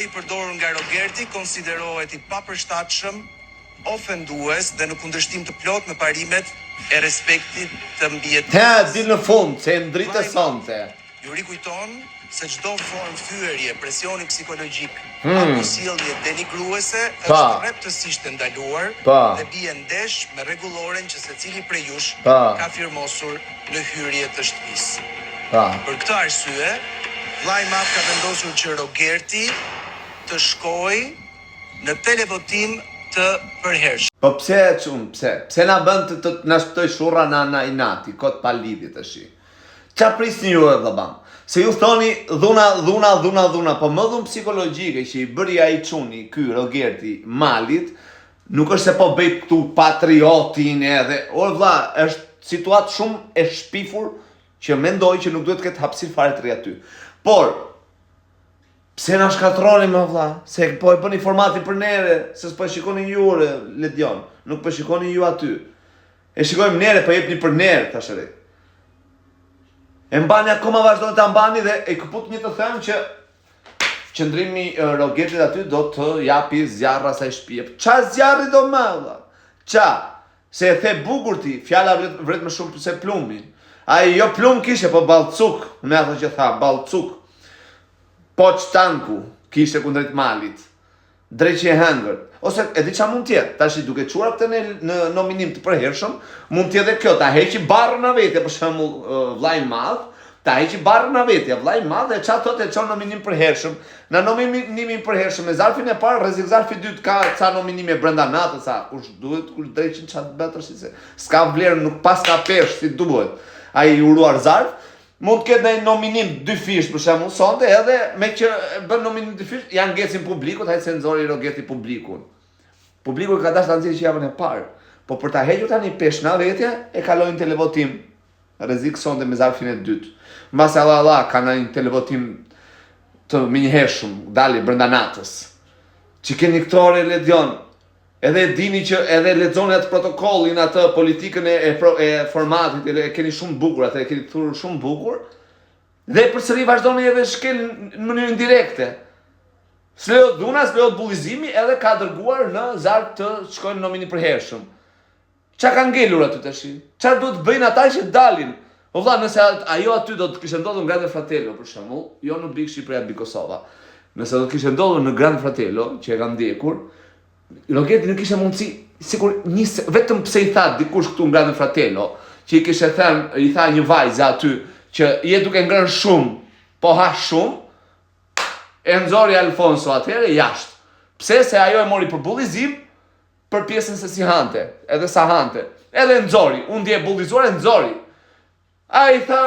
Fjalori i përdorur nga Rogerti konsiderohet i papërshtatshëm, ofendues dhe në kundërshtim të plotë me parimet e respektit të mbijetesës. He, dil në fund, se e ndrite Vllai i madh sonte. ju rikujton se çdo formë fyerje, presioni psikologjik apo sjellje denigruese është rreptësisht e ndaluar dhe bie ndesh me rregulloren që secili prej jush ka firmosur në hyrje të shtëpisë. Për këtë arsye, Vllai i Madh ka vendosur që Rogerti të shkojë në televotim të përhershëm. Po pse çun pse pse na bën të të na shpëtoj shurra na na inati kot pa lidhje tashi ça prisni ju e vlla bam se ju thoni dhuna dhuna dhuna dhuna po më dhunë psikologjike që i bëri ai çuni ky Rogerti Malit nuk është se po bëj këtu patriotin edhe or vlla është situatë shumë e shpifur që mendoj që nuk duhet të ketë hapësirë fare të rri aty por Pse na shkatërroni më vlla? Se po e bëni formatin për neve, se s'po e shikoni ju ore Ledion, nuk po e shikoni ju aty. E shikojmë nere, po jepni për nere, tash edhe. E mbani akoma vazhdoni ta mbani dhe e këput një të them që qëndrimi Rogertit aty do të japi zjarr asaj shtëpie. Ça zjarri do më vlla? Ça? Se e the bukur ti, fjala vret, vret më shumë se plumbi. Ai jo plumb kishe, po ballcuk, me ato që tha, ballcuk. Poç tanku kishte kundrejt Malit. Dreqi e hëngër. Ose e di ça mund të jetë, tashi duke çuar këtë në në nominim të përhershëm, mund të jetë edhe kjo, ta heqi barrën nga vetja, për shembull, vllai i madh, ta heqi barrën nga vetja, vllai i madh e ça thotë e çon nominim përhershëm. Në nominimin përhershëm me zarfin e parë, rrezik zarfi i dytë ka ca nominime brenda natës, sa kush duhet, kush dreqin ça të bëhet tash se s'ka vlerë, nuk paska peshë si duhet. Ai i uruar zarf, Mund të ketë ndonjë nominim dyfish për shembull sonte edhe me që bën nominim dyfish ja ngecin publikut, hajt se nxori Rogerti publikun. Publiku ka dashur ta nxjerrë që javën e parë. Po për ta hequr tani peshë nga vetja e kalojnë televotim. Rrezik sonte me zarfin e dytë. Mbase Allah Allah ka ndonjë televotim të menjëhershëm, dalje brenda natës. Që keni këto ore Ledion, Edhe e dini që edhe lexoni atë protokollin, atë politikën e e, e formatit, e keni shumë bukur, atë e keni thurur shumë bukur. Dhe përsëri vazhdoni edhe shkel në mënyrë indirekte. S'lejohet dhuna, s'lejohet bullizimi, edhe ka dërguar në zarf të shkojnë në nominim përhershëm. Ça ka ngelur aty tashi? Çfarë duhet të bëjnë ata që dalin? O vlla, nëse ajo aty do të kishte ndodhur në Grande Fratello për shembull, jo në Big Shqipëria Big Kosova. Nëse do të kishte ndodhur në Grande Fratello, që e kam ndjekur, Rogerti nuk kishte mundësi, sikur një vetëm pse i tha dikush këtu në Grande Fratello, që i kishte thënë, i tha një vajzë aty që je duke ngrënë shumë, po ha shumë, e nxori Alfonso atëherë jashtë. Pse se ajo e mori për bullizim, për pjesën se si hante, edhe sa hante. Edhe e nxori, u ndje e bullizuar e nxori. Ai tha,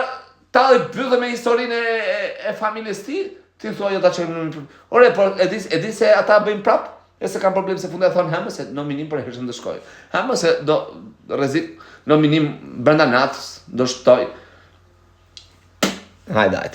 talli bythë me historinë e, e, e familjes ti, ti thua jo ta çojmë në Ore, po e di, e di se ata bëjnë prap, e se kanë problem se fundja thonë hëmë se nominim përhershëm do shkoj. Hëmë se do rrezik nominim brenda natës do shpëtoj. Hajde, hajde.